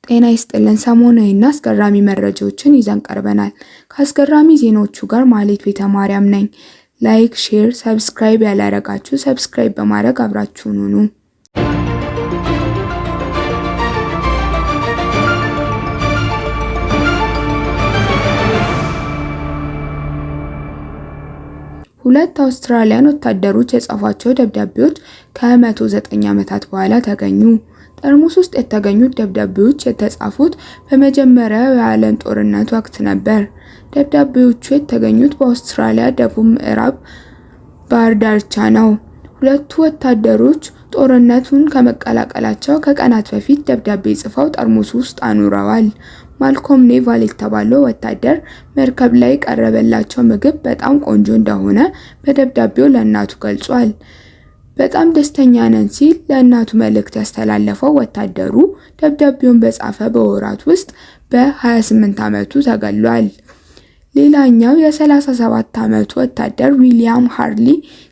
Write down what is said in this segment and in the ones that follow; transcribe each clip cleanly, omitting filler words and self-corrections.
ጤና ይስጥልን። ሰሞናዊና አስገራሚ መረጃዎችን ይዘን ቀርበናል። ከአስገራሚ ዜናዎቹ ጋር ማህሌት ቤተማርያም ነኝ። Like፣ share፣ subscribe ያላረጋችሁ subscribe በማድረግ አብራችሁን ሁኑ። ሁለት አውስትራሊያን ወታደሮች የጻፏቸው ደብዳቤዎች ከ109 ዓመታት በኋላ ተገኙ። ጠርሙስ ውስጥ የተገኙት ደብዳቤዎች የተጻፉት በመጀመሪያው የዓለም ጦርነት ወቅት ነበር። ደብዳቤዎቹ የተገኙት በአውስትራሊያ ደቡብ ምዕራብ ባህር ዳርቻ ነው። ሁለቱ ወታደሮች ጦርነቱን ከመቀላቀላቸው ከቀናት በፊት ደብዳቤ ጽፈው ጠርሙስ ውስጥ አኑረዋል። ማልኮም ኔቫል የተባለው ወታደር መርከብ ላይ የቀረበላቸው ምግብ በጣም ቆንጆ እንደሆነ በደብዳቤው ለእናቱ ገልጿል። በጣም ደስተኛ ነን ሲል ለእናቱ መልእክት ያስተላለፈው ወታደሩ ደብዳቤውን በጻፈ በወራት ውስጥ በ28 ዓመቱ ተገሏል። ሌላኛው የ37 ዓመቱ ወታደር ዊሊያም ሃርሊ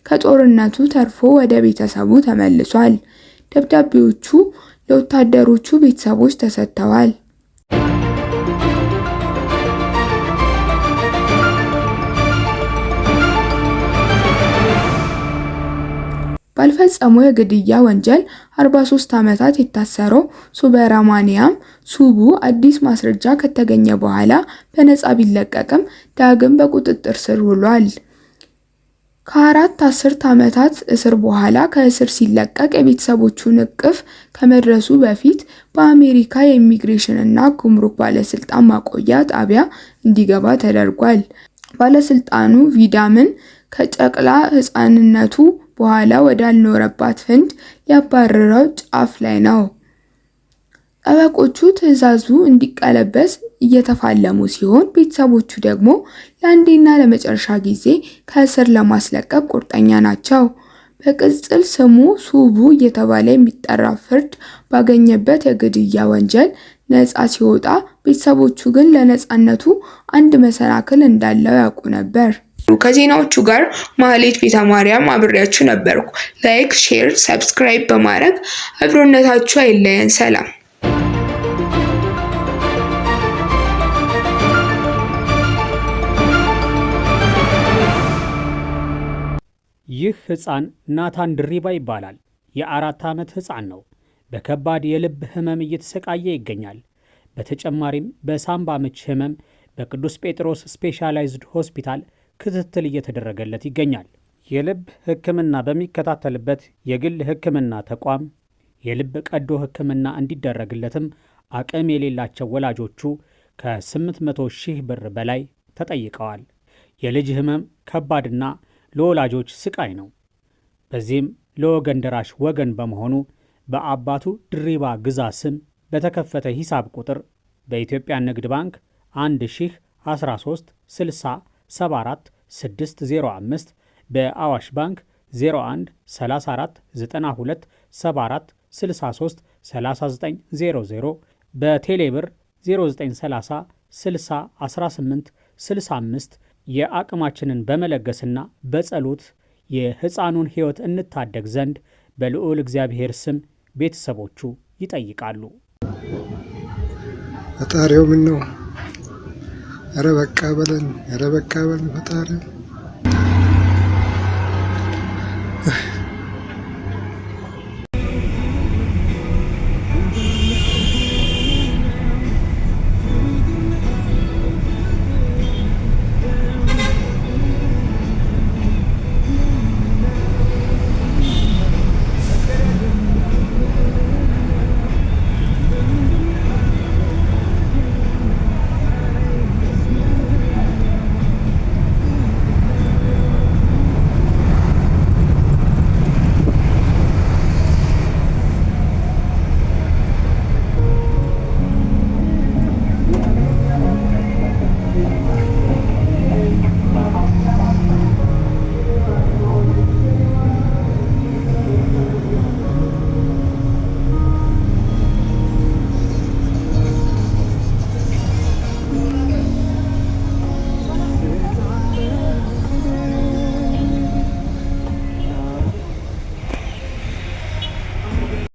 ከጦርነቱ ተርፎ ወደ ቤተሰቡ ተመልሷል። ደብዳቤዎቹ ለወታደሮቹ ቤተሰቦች ተሰጥተዋል። ባልፈጸመው የግድያ ወንጀል 43 ዓመታት የታሰረው ሱብራማኒያም ሱቡ አዲስ ማስረጃ ከተገኘ በኋላ በነፃ ቢለቀቅም ዳግም በቁጥጥር ስር ውሏል። ከአራት አስርት ዓመታት እስር በኋላ ከእስር ሲለቀቅ የቤተሰቦቹን እቅፍ ከመድረሱ በፊት በአሜሪካ የኢሚግሬሽን እና ጉምሩክ ባለስልጣን ማቆያ ጣቢያ እንዲገባ ተደርጓል። ባለስልጣኑ ቪዳምን ከጨቅላ ሕፃንነቱ በኋላ ወዳልኖረባት ህንድ ሊያባርረው ጫፍ ላይ ነው። ጠበቆቹ ትዕዛዙ እንዲቀለበስ እየተፋለሙ ሲሆን፣ ቤተሰቦቹ ደግሞ ለአንዴና ለመጨረሻ ጊዜ ከእስር ለማስለቀቅ ቁርጠኛ ናቸው። በቅጽል ስሙ ሱቡ እየተባለ የሚጠራ ፍርድ ባገኘበት የግድያ ወንጀል ነፃ ሲወጣ፣ ቤተሰቦቹ ግን ለነፃነቱ አንድ መሰናክል እንዳለው ያውቁ ነበር። ከዜናዎቹ ጋር ማህሌት ቤተማርያም አብሬያችሁ ነበርኩ። Like፣ share፣ subscribe በማድረግ አብሮነታችሁ አይለየን። ሰላም። ይህ ሕፃን ናታን ድሪባ ይባላል። የ4 ዓመት ሕፃን ነው። በከባድ የልብ ህመም እየተሰቃየ ይገኛል። በተጨማሪም በሳምባ ምች ህመም በቅዱስ ጴጥሮስ ስፔሻላይዝድ ሆስፒታል ክትትል እየተደረገለት ይገኛል። የልብ ሕክምና በሚከታተልበት የግል ሕክምና ተቋም የልብ ቀዶ ሕክምና እንዲደረግለትም አቅም የሌላቸው ወላጆቹ ከ800 ሺህ ብር በላይ ተጠይቀዋል። የልጅ ህመም ከባድና ለወላጆች ስቃይ ነው። በዚህም ለወገን ደራሽ ወገን በመሆኑ በአባቱ ድሪባ ግዛ ስም በተከፈተ ሂሳብ ቁጥር በኢትዮጵያ ንግድ ባንክ 1013 60 74 605፣ በአዋሽ ባንክ 01 34 92 74 63 39 00፣ በቴሌብር 0930 60 18 65 የአቅማችንን በመለገስና በጸሎት የሕፃኑን ሕይወት እንታደግ ዘንድ በልዑል እግዚአብሔር ስም ቤተሰቦቹ ይጠይቃሉ። ፈጣሪው ምን ነው? ኧረ በቃ በለን፣ ኧረ በቃ በለን ፈጣሪው።